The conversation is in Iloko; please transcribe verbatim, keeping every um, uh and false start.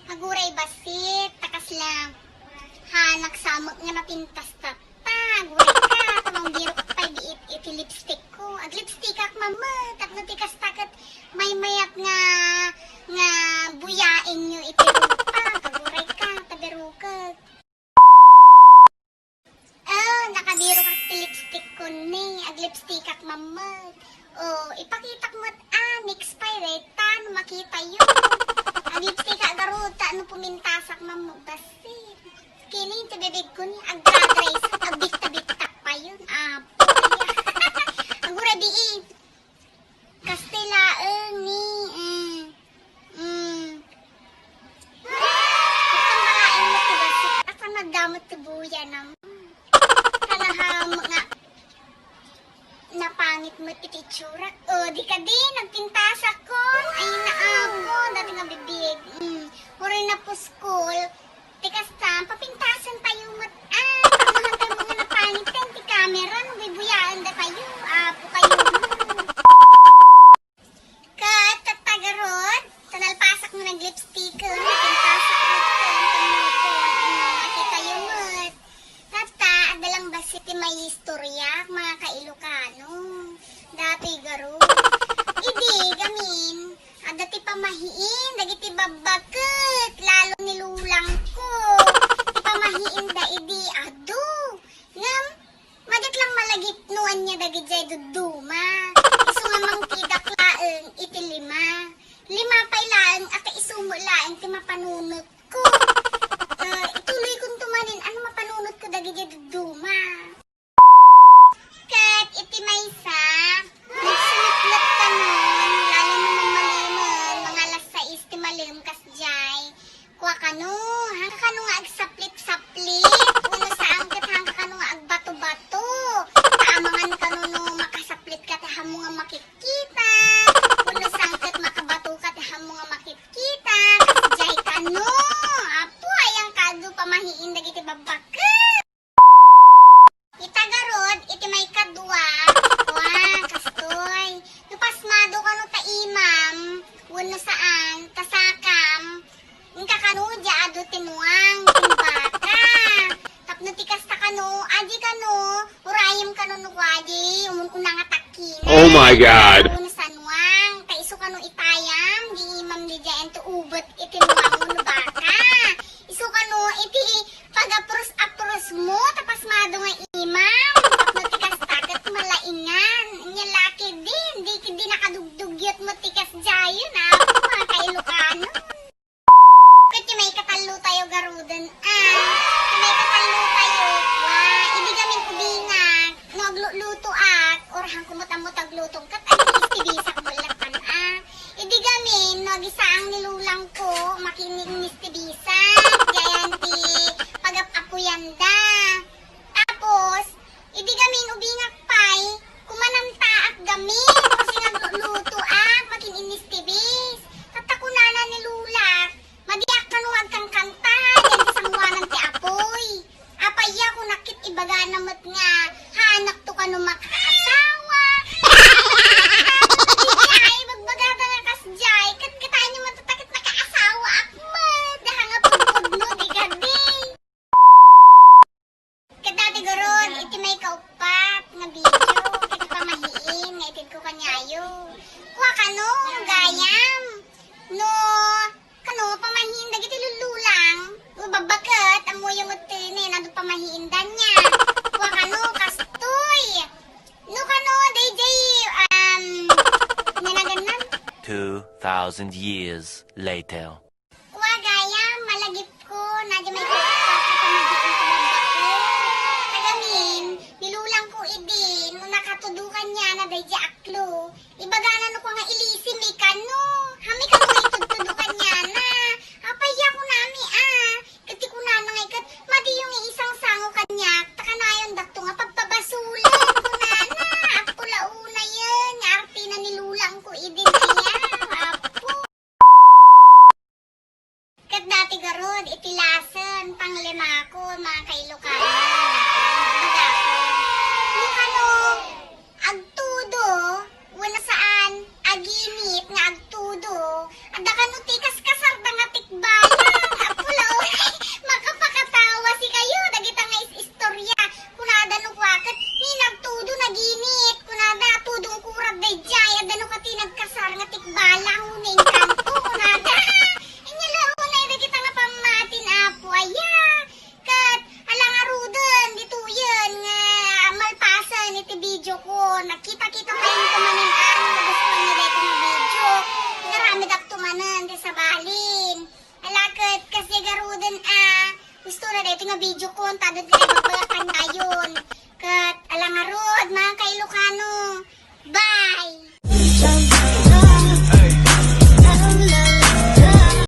Aguray bassit, ta kasla. Ha, nagsamok nga napintas ta. Ta, aguray ka, ta mangbiruak pay di it-, iti lipstick ko. Aglipstickak man met, tapno ti kasta ket maymayat nga, nga buyaenyo iti rupa. Aguray ka, ta birukek. Ah, nakabirok ak ti lipstick ko ni, aglipstickak man met. Oh, ipakitak met, ah, next pay dayta no makitayo. Aglipstickak garud, ta no pumintasak man met, bassit. Kini ti bibig ko ni, agdadres, agbittabittak payon. Apo, ya. Aguray bii. Kasta laeng ni, mm, mm. Ikaw malaeng mo ti bassit, asan nadamot ti buyanam? Kanaham nga napangit met iti itsurak. O, di kadi, nagpintasak kon. Ay, naapo, dati nga bibig. Mm. Uray napuskol, ti kasta, papintasen tayo met. Ah, tapno han tayo nga napangit ti camera, no bubuyaen da tayo. Apo kayo. Ket tatta garud, ta nalpasak nga naglipstick, napintasak met ken, ken, ken, mm, makitayo met. Tatta, adda lang bassit ti maistoryak, mga kailokano. Datoy garud. Idi, gamin, adda ti pamahiin dagiti babbaket, lalo ni lulangko. Ti pamahiinda idi adu. Ngem, madiak lang malagip no ania dagidiay dudduma. Isu nga mangtidak laeng iti lima. Lima pay laeng, a ta isu met laeng ti mapanunotko. Eh, ituloykonto manen, ano mapanunotko dagidiay dudduma. Ket iti maysa, nagsumetmet kanon, lalo no mangmalimen, mga alas sais ti malem kasdiay. Kua kano, hanka kano nga agsaplit-saplit, wenno saan ket hanka kano nga agbato-bato. Ta amangan kano no makasaplitka ti hammo nga makitkita, wenno saan ket makabatoka ti hammo nga makitkita, kasdiay kano. Apo, ayanka adu pamahiin dagiti babbaket. Ita garud, iti maikadua, wa, kastoy. No pasmado kano ta imam, wenno saan, ta sakam, inka kano diay adu ti nuang, ti baka. Tapno ti kasta kano, adi kano, urayem kano no kua diay umun-una nga takkina. Oh my God! Wenno sa nuang, ta isu kano itayam, di imam diay, ento ubet iti nuang wenno baka. Isu kano iti pagapros-apros mo, ta pasmado nga imam, tapno ti kasta ket malaingan. Nya la ketdi, di, di nakadugdugyot mo ti kasdiayo, na, mga kailokano. Ket ti maikatallo tayo garuden, ah, ti maikatallo tayo, wa, idi gamin ubingak, no aglulutoak, or hanko met ammo ti agluto, ket ag-istibisak mo lattan, ah. Idi gamin, no agisaang ni lulangko, makiinnistibisak, diay ayan ti pagap-apuyanda. Tapos, idi gamin ubingak pay, kumanantaak gamin, kasi nga aglulutoak, makiinnistibis. Tatta kunana ni lulak, madiak kano nga agkankanta, diay ti sanguanan ti apuy. Apay ya, kunak ket ibagana met nga, hanakto kano makaasawa. Ay, bagbagada nga kasdiay, ket kitaenyo met tatta ket nakaasawaak met, da nga pudpudno, di kadi. Ket dati garud, iti maikauppat nga video, iti pamahiin nga itedko kaniayo. Kua kano, gayam, no, kano, pamahiin dagiti lullulang, o babbaket, ammoyo met ti nen, adu pamahiinda nia. Kua kano, kastoy. No kano, daydiay, um, nanagannan? Two thousand years later. Kua gayam, malagipko, nadya maikauppat nga pamahiin ti babbaket. Tagamin, ni lulangko idi, no nakatudo kaniana daydiay aklo, ibagana no kua nga ilisimi kano. Hami kano nga itudtudo kaniana. Apay ya kunami, ah. Ket ti kunana nga iket, madiyo nga isangsango kaniak, ta kanayon dakto nga pagpabasolen, kunana. Appo la unayen, nga artina ni lulangko idi aya. Appo. Ket dati garud, iti lasen, panglimakon, mga kailokano, bagakon. Den a, gusto na dito nga video ko, ta den ti nagbabayakan dayon. Ket ala ngarud, mga ka-Ilocano. Bye!